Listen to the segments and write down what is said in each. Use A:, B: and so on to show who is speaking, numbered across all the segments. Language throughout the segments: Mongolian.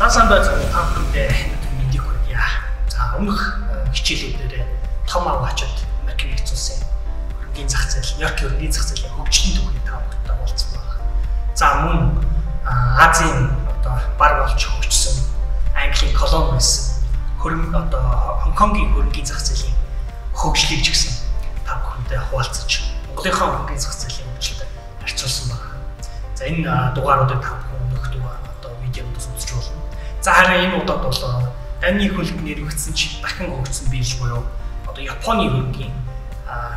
A: За сайн байцгаана уу, та бүхэндээ мэндийг хүргье. За өмнөх хичээлүүдээр том аваачид Америкийн нэгдсэн улсын хөрөнгийн зах зээл, Нью-Йоркийн хөрөнгийн зах зээлийн хөгжлийн түүхийг та бүхэнтэй хуваалцсан байна. За мөн Азийн одоо бар болж хөгжсөн, Английн колони байсан хөрөнгө одоо Хонконгийн хөрөнгийн зах зээлийн хөгжлийг ч гэсэн та бүхэнтэй хуваалцаж, Монголынхаа хөрөнгийн зах зээлийн хөгжилтэй харьцуулсан байна. За энэ дугааруудыг та бүхэн өмнөх дугаар одоо видеонд үзэж болно. За харин энэ удаад бол дайны хөлд нэрвэгдсэн ч дахин хөгжсөн бирж буюу одоо Японы хөрөнгийн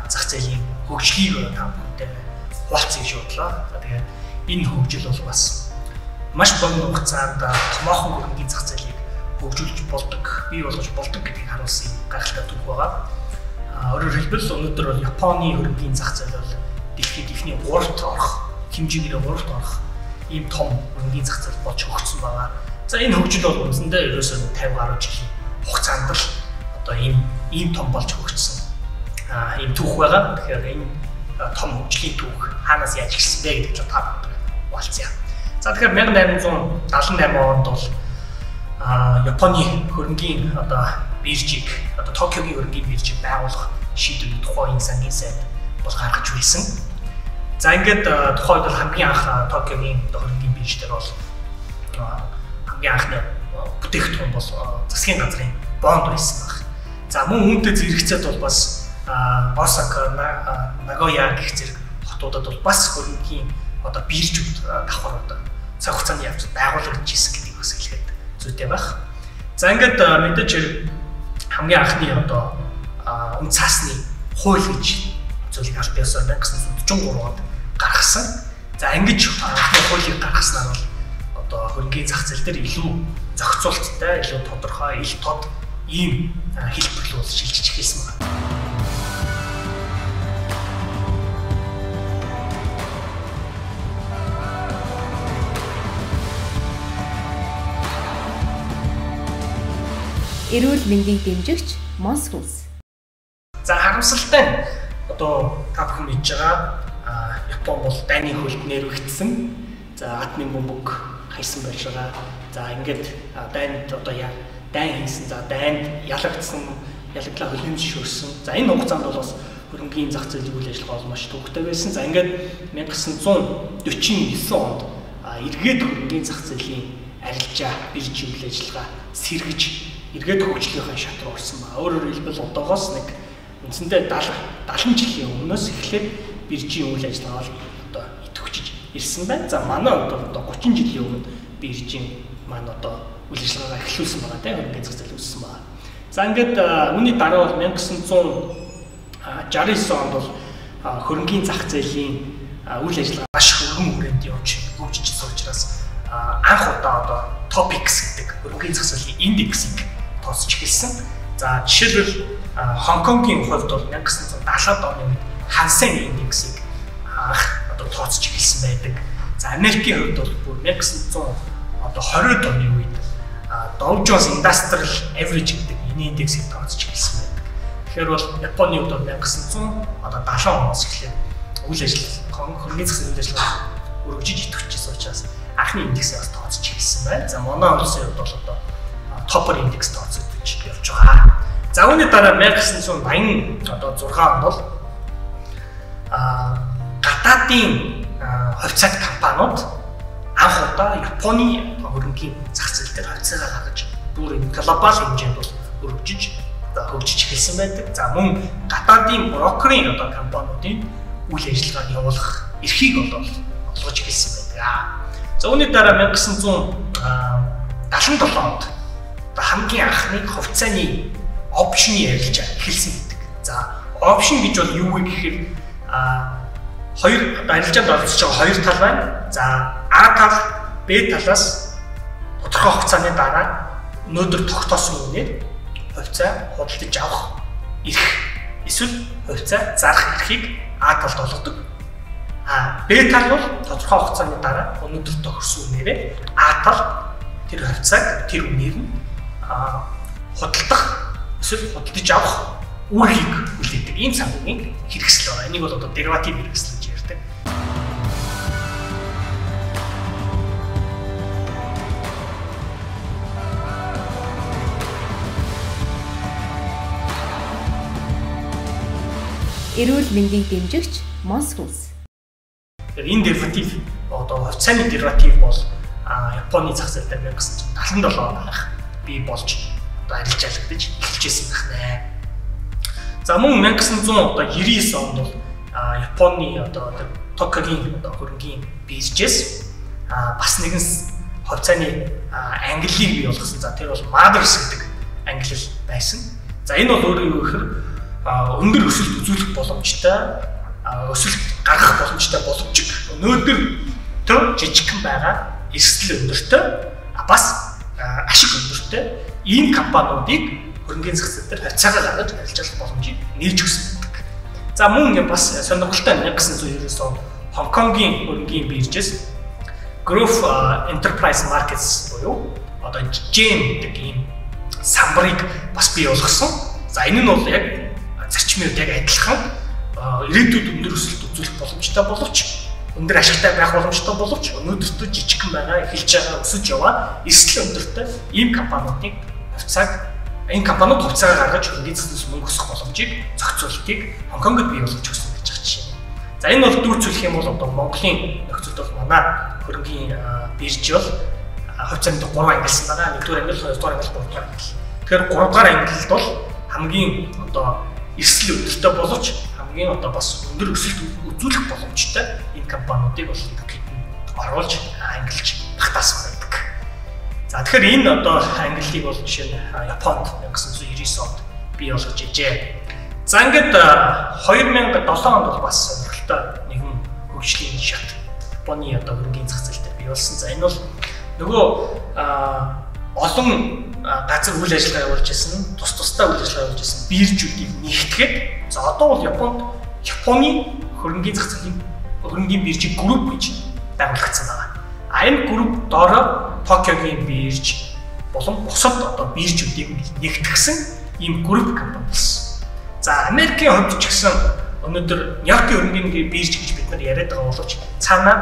A: зах зээлийн хөгжлийг та бүхэнтэй хуваалцъя гэж бодлоо. За тэгээд энэ хөгжил бол бас маш богино хугацаанд томоохон хөрөнгийн зах зээлийг хөгжүүлж болдог, бий болгож болдог гэдгийг харуулсан гайхалтай түүх байгаа. Өөрөөр хэлбэл өнөөдөр бол Японы хөрөнгийн зах зээл бол дэлхийд эхний 3-т орох, хэмжээгээр 3-т орох ийм том хөрөнгийн зах зээл болж хөгжсөн байгаа. За энэ хөгжил бол үндсэндээ ерөөсөө 50 гаруй жилийн хугацаанд л одоо ийм том болж хөгжсөн ийм түүх байгаа. Тэгэхээр энэ том хөгжлийн түүх хаанаас яаж ирсэн бэ гэдэг талаар та бүхэнд хуваалцъя. За тэгэхээр 1878 онд бол Японы хөрөнгийн одоо биржийг одоо Токиогийн хөрөнгийн биржийг байгуулах шийдвэрийг тухайн сангийн сайд бол гаргаж байсан. За ингээд тухайн үед бол хамгийн анх Токиогийн хөрөнгийн бирж дээр бол хамгийн анхны бүтээгдэхүүн бол засгийн газрын бонд байсан баг. За мөн үүнтэй зэрэгцээд бол бас Осака, Нагоя гэх зэрэг хотуудад бол бас хөрөнгийн одоо биржүүд давхар одоо цаг хугацааны явцад байгуулагдаж ирсэн гэдгийг бас хэлэхэд зүйтэй байх. За ингээд мэдээж хэрэг хамгийн анхны одоо үн цаасны хууль гэж зүйлийг аль биесээр 1943 онд гаргасан. За ингэж анхны хуулийг гаргаснаар бол одоо хөрөнгийн зах зээл дээр илүү зохицуулттай, илүү тодорхой, ил тод ийм хэлбэр рүү шилжиж эхэлсэн байна.
B: Эрүүл мэндийг дэмжигч Монс хүнс.
A: За харамсалтай нь одоо та бүхэн мэдж байгаа Япон бол дайны хөлд нэрвэгдсэн. За атомын бөмбөг хайсан байж байгаа. За ингээд дайнд одоо дайн хийсэн. За дайнд ялагдсан, ялагдлаа хөлөм зөвшөөрсөн. За энэ хугацаанд бол бас хөрөнгийн зах зээлийн үйл ажиллагаа бол маш төвөгтэй байсан. За ингээд 1949 онд эргээд хөрөнгийн зах зээлийн арилжаа, биржийн үйл ажиллагаа сэргэж эргээд хөгжлийнхаа шат руу орсон ба. Өөрөөр хэлбэл одоогоос нэг үндсэндээ 70 жилийн өмнөөс эхлээд биржийн үйл ажиллагаа бол одоо идэвхжиж ирсэн байна. За манай хувьд бол одоо 30 жилийн өмнө биржийн маань одоо үйл ажиллагаагаа эхлүүлсэн байгаа тийм хөрөнгийн зах зээл үүссэн байна. За ингээд үүний дараа бол 1969 онд бол хөрөнгийн зах зээлийн үйл ажиллагаа маш өргөн хүрээнд явж хөгжиж ирсэн учраас анх удаа одоо Topix гэдэг хөрөнгийн зах зээлийн индексийг тооцож эхэлсэн. За жишээлбэл Хонконгийн хувьд бол 1970-ад оны үед Хансен индексийг анх одоо тооцож эхэлсэн байдаг. За Америкийн хувьд бол бүр 1920-ад оны үед Dow Jones Industrial Average гэдэг энэ индексийг тооцож эхэлсэн байдаг. Тэгэхээр бол Японы хувьд бол 1970 оноос эхлээд үйл ажиллагаа хөрөнгийн зах зээлийн үйл ажиллагаа өргөжиж идэвхжсэн учраас анхны индексийг бас тооцож эхэлсэн байна. За манай улсын хувьд бол одоо Topper индекс тооцогдож явж байгаа. За үүний дараа 1986 онд бол гадаадын хувьцаат компаниуд анх удаа Японы хөрөнгийн зах зээл дээр хувьцаагаа гаргаж бүр энэ глобал хэмжээнд бол өргөжиж хөгжиж эхэлсэн байдаг. За мөн гадаадын брокерийн одоо компаниудын үйл ажиллагааг явуулах эрхийг бол олгож эхэлсэн байдаг. За үүний дараа 1977 онд хамгийн анхны хувьцааны опшны арилжаа эхэлсэн гэдэг. За опшн гэж бол юу вэ гэхээр хоёр арилжаанд оролцож байгаа хоёр тал байна. За А тал, Б талаас тодорхой хугацааны дараа өнөөдөр тогтоосон үнээр хувьцаа худалдаж авах эрх эсвэл хувьцаа зарах эрхийг А талд олгодог. Б тал бол тодорхой хугацааны дараа өнөөдөр тохирсон үнээрээ А тал тэр хувьцааг тэр үнээр нь худалдах эсвэл худалдаж авах үүргийг хүлээдэг. Ийм санхүүгийн хэрэгсэл байна. Энийг бол одоо дериватив хэрэгсэл гэж ярьдаг.
B: Эрүүл мэндийг дэмжигч Монс хүнс.
A: Тэгэхээр энэ дериватив одоо хувьцааны дериватив бол Японы зах зээл дээр 1977 онд анх бий болж одоо арилжаалагдаж эхэлж байсан байх нэ. За мөн 1999 онд бол Японы одоо Токиогийн одоо хөрөнгийн биржээс бас нэгэн хувьцааны ангиллыг бий болгосон. За тэр бол Mothers гэдэг ангилал байсан. За энэ бол өөрөө юу гэхээр өндөр өсөлт үзүүлэх боломжтой, өсөлт гаргах боломжтой боловч өнөөдөр жижигхэн байгаа эрсдэл өндөртэй, бас ашиг өндөртэй ийм компаниудыг хөрөнгийн зах зээл дээр хувьцаагаа гаргаж арилжаалах боломжийг нээж өгсөн байдаг. За мөн бас сонирхолтой 1999 онд Хонконгийн хөрөнгийн биржээс Growth Enterprise Markets буюу одоо GEM гэдэг ийм самбарыг бас бий болгосон. За энэ нь бол яг зарчмын үед яг адилхан ирээдүйд өндөр өсөлт үзүүлэх боломжтой боловч өндөр ашигтай байх боломжтой боловч өнөөдөртөө жижигхэн байгаа, эхэлж байгаа, өсөж яваа эрсдэл өндөртэй ийм компаниудыг хувьцааг энэ компаниуд хувьцаагаа гаргаж хөрөнгийн зах зээлээс мөнгө өсгөх боломжийг зохицуултыг Хонконгод бий болгож өгсөн гэж байгаа жишээ. За энэ бол дүүрцүүлэх юм бол одоо Монголын нөхцөлд бол манай хөрөнгийн бирж бол хувьцаанд 3 ангилсан байгаа. 1-р ангил, 2-р ангил, 3-р ангил. Тэгэхээр 3-р ангилалд бол хамгийн одоо эрсдэл өндөртэй боловч хамгийн одоо бас өндөр өсөлт үзүүлэх боломжтой энэ компаниудыг бол ерөнхийд нь оруулж ангилж багтаасан байдаг. За тэгэхээр энэ одоо ангиллыг бол жишээ нь Японд 1999 онд бий болгож ижээ. За ингээд 2007 онд бол бас сонирхолтой нэгэн хөгжлийн шат Японы одоо хөрөнгийн зах зээл дээр бий болсон. За энэ бол нөгөө олон газар үйл ажиллагаа явуулж исэн, тус тусдаа үйл ажиллагаа явуулж исэн биржүүдийг нэгтгэхэд за одоо бол Японд Японы хөрөнгийн зах зээлийн хөрөнгийн биржийн групп гэж байгуулагдсан байна. А энэ групп доороо Токиогийн бирж болон бусад одоо биржүүдийг нэгтгэсэн ийм групп компани болсон. За Америкийн хувьд ч гэсэн өнөөдөр Нью-Йоркийн хөрөнгийн бирж гэж бид нар яриад байгаа боловч цаанаа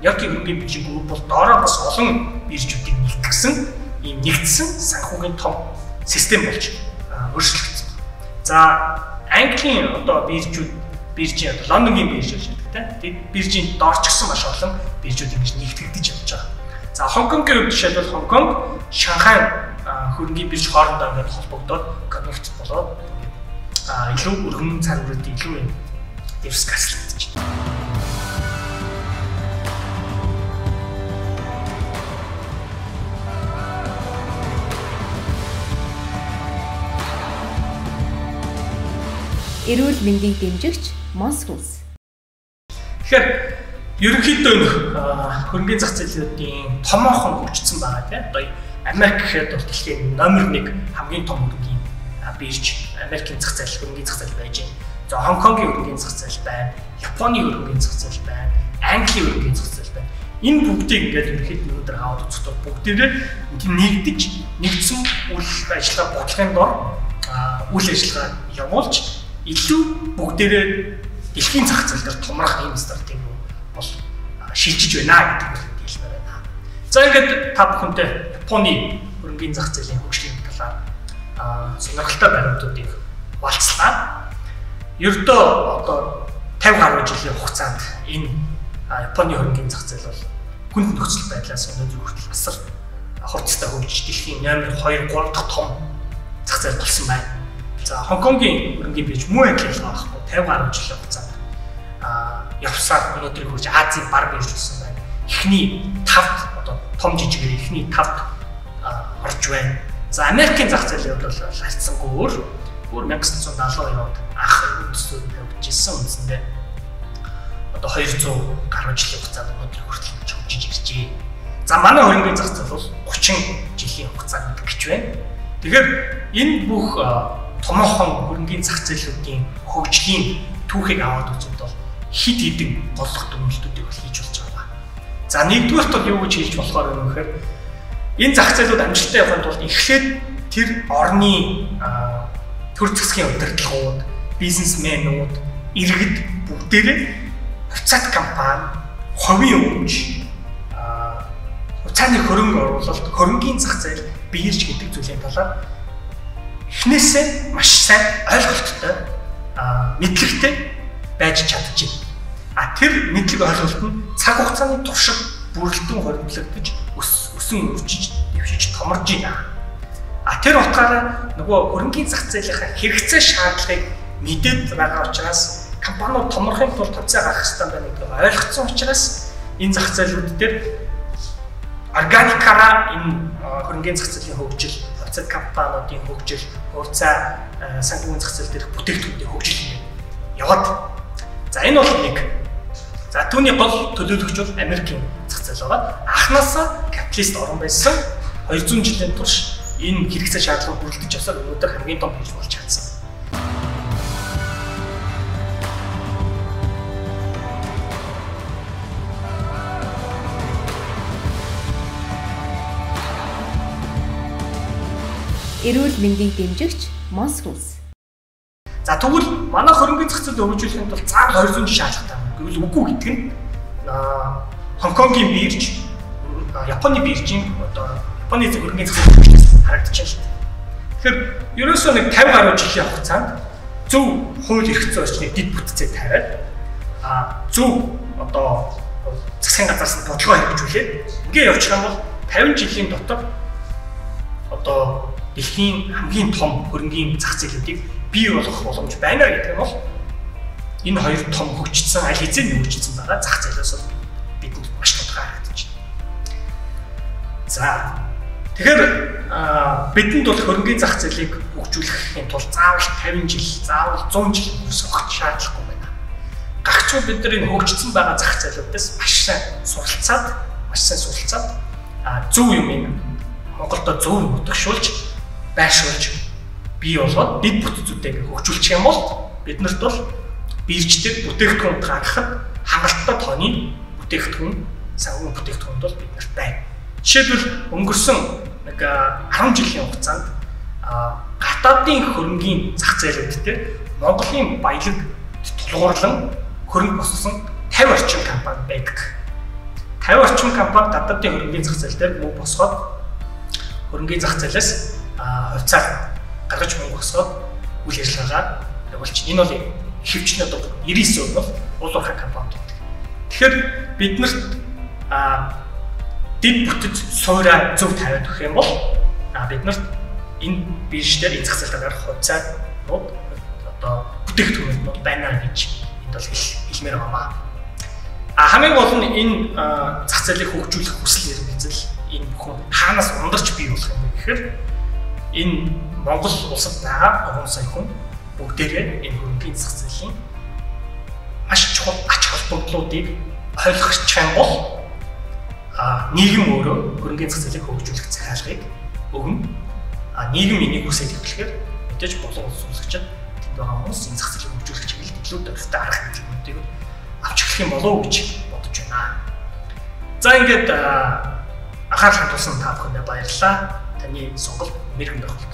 A: Нью-Йоркийн хөрөнгийн биржийн групп бол доороо бас олон биржүүдийг нэгтгэсэн ийм нэгдсэн санхүүгийн том систем болж өөрчлөгдсөн. За Английн одоо биржүүд биржийн одоо Лондонгийн бирж гэж байдаг тийм. Биржийн доор ч гэсэн маш олон биржүүд ингэж нэгтгэгдэж явж байгаа. За Хонконгийн хувьд жишээлбэл Хонконг, Шанхай хөрөнгийн бирж хоорондоо ингээд холбогдоод connect болоод ингээд илүү өргөн цар хүрээд илүү юм диверсификацлагдаж байна.
B: Эрүүл мэндийг дэмжигч Монс хүнс.
A: Тэгэхээр ерөнхийдөө хөрөнгийн зах зээлүүдийн томоохон хөгжсөн байгаа тийм. Одоо Америк гэхэд бол дэлхийн номер 1 хамгийн том хөрөнгийн бирж, Америкийн зах зээл, хөрөнгийн зах зээл байж байна. За Хонконгийн хөрөнгийн зах зээл байна, Японы хөрөнгийн зах зээл байна, Английн хөрөнгийн зах зээл байна. Энэ бүгдийг ингээд ерөнхийдөө өнөөдөр аваад үзэхдээ бүгдээрээ нэгдэж нэгдсэн үйл ажиллагаа бодлогын дор үйл ажиллагаа явуулж илүү бүгдээрээ дэлхийн зах зээл дээр томрох ийм стратеги бол шилжиж байна гэдэг нь хэлмээр байна. За ингээд та бүхэнтэй Японы хөрөнгийн зах зээлийн хөгжлийн талаар сонирхолтой баримтуудыг хуваалцлаа. Ердөө одоо 50 гаруй жилийн хугацаанд энэ Японы хөрөнгийн зах зээл бол хүнд нөхцөл байдлаас өнөөдөр хүртэл асар хурцтай хөгжиж дэлхийн номер 2, 3 дахь том зах зээл болсон байна. За Хонконгийн хөрөнгийн бирж мөн адил ялгаа байхгүй 50 гаруй жилийн хугацаанд явсаар өнөөдрийг хүрч Азийн бар бирж болсон байна. Эхний 5-д одоо том жижигээр эхний 5-д орж байна. За Америкийн зах зээлийн хувьд бол харьцангуй өөр 1972 онд анх үндэслэл тавигдчихсан үндсэндээ одоо 200 гаруй жилийн хугацаанд өнөөдрийг хүртэл ингэж хөгжиж иржээ. За манай хөрөнгийн зах зээл бол 30 жилийн хугацаанд гэж байна. Тэгэхээр энэ бүх томоохон хөрөнгийн зах зээлүүдийн хөгжлийн түүхийг аваад үзэхэд бол хэд хэдэн голлох дүгнэлтүүдийг бол хийж болж байгаа. За нэгдүгээрт бол юу гэж хэлж болохоор юм гэхээр энэ зах зээлүүд амжилттай явахын тулд эхлээд тэр орны төр засгийн удирдлагууд, бизнесмэнүүд, иргэд бүгдээрээ хувьцаат компани, хувийн өмч, хувьцааны хөрөнгө оруулалт, хөрөнгийн зах зээл, бирж гэдэг зүйлийн талаар эхнээсээ маш сайн ойлголттой мэдлэгтэй байж чадчихэв. А тэр мэдлэг ойлголт нь цаг хугацааны туршид бүрэлдэн хоримтлагдаж өсөн өвчиж дэвшиж томорж байна. А тэр утгаараа нөгөө хөрөнгийн зах зээлийнхаа хэрэгцээ шаардлагыг мэдээд байгаа учраас компаниуд томорхын тулд хувьцаа гаргах хэрэгтэй байна гэдгийг ойлгоцсон учраас энэ зах зээлүүд дээр органикаараа энэ хөрөнгийн зах зээлийн хөгжил, хувьцаат компаниудын хөгжил, хувьцаа санхүүгийн зах зээл дээрх бүтээгдэхүүнийн хөгжил яваад. За энэ бол нэг. За түүний гол төлөөлөгч бол Америкийн зах зээл байгаа. Анхнаасаа капиталист орн байсан 200 жилийн турш энэ хэрэгцээ шаардлагыг бүрэлдэж явсаар өнөөдөр хамгийн том бирж болж чадсан.
B: Эрүүл мэндийг дэмжигч Монс хүнс.
A: За тэгвэл манай хөрөнгийн зах зээл хөгжүүлэхийн тулд заавал 200 жил шаардлагатай юм. Гэвэл үгүй гэдэг нь Хонконгийн бирж, Японы биржийн одоо Японы хөрөнгийн зах зээл хөгжүүлсэн харагдчихэв л дээ. Тэгэхээр ерөөсөө нэг 50 гаруй жилийн хугацаанд зөв хууль эрх зүйн орчныг дэд бүтцээ тавиад зөв одоо засгийн газраас нь бодлогоо хэрэгжүүлээд ингээ явчих юм бол 50 жилийн дотор одоо дэлхийн хамгийн том хөрөнгийн зах зээлүүдийг бий болгох боломж байна гэдэг нь бол энэ хоёр том хөгжсөн, аль хэзээ хөгжсөн байгаа зах зээлээс бол бидэнд маш тодорхой харагдаж байна. За тэгэхээр бидэнд бол хөрөнгийн зах зээлийг хөгжүүлэхийн тулд заавал 50 жил, заавал 100 жил өнгөрсөх шаардлагагүй байна. Гагцхүү бид нар энэ хөгжсөн байгаа зах зээлүүдээс маш сайн суралцаад, зөв юм энэ Монголдо зөв нутагшуулж, байршуулж бий болгоод дэд бүтцүүдээ ингээ хөгжүүлчих юм бол биднэрт бол бирждэг бүтээгдэхүүн гаргахад хангалттай тооны бүтээгдэхүүн, санхүүгийн бүтээгдэхүүнд бол биднэрт байна. Жишээлбэл өнгөрсөн нэг 10 жилийн хугацаанд гадаадын хөрөнгийн зах зээлүүд дээр Монголын баялаг тулгуурлан хөрөнгө босгосон 50 орчим компани байдаг. 50 орчим компани гадаадын хөрөнгийн зах зээл дээр мөнгө босгоод хөрөнгийн зах зээлээс хувьцаа гаргаж мөнгө босгоод үйл ажиллагаа явуулчих. Энэ бол ихэвчлэн одоо 99% бол уул уурхай компаниуд байдаг. Тэгэхээр биднэрт дэд бүтэц суураа зөв тавиад өгөх юм бол биднэрт энэ бирж дээр энэ зах зээлээр гарах хувьцаанууд одоо бүтээгдэхүүнүүд байна гэж энд бол хэлмээр байна. Хамгийн гол нь энэ зах зээлийг хөгжүүлэх хүсэл эрмэлзэл энэ бүхэн хаанаас ундарч бий болох юм бэ гэхээр энэ Монгол улсад байгаа 3 сая хүн бүгдээрээ энэ хөрөнгийн зах зээлийн маш чухал ач холбогдлуудыг ойлгох юм бол нийгэм өөрөө хөрөнгийн зах зээлийг хөгжүүлэх захиалгыг өгнө. Нийгэм энийг хүсээд эхлэхээр мэдээж болон улсуулагчид тэнд байгаа хүмүүс энэ зах зээлийг хөгжүүлэх чиглэлд илүү дөрвтэй арга хэмжээнүүдийг авч эхлэх юм болов уу гэж бодож байна. За ингээд анхаарал хандуулсан та бүхэндээ баярлалаа. Таны сонголт мэрэгэн байх болтугай.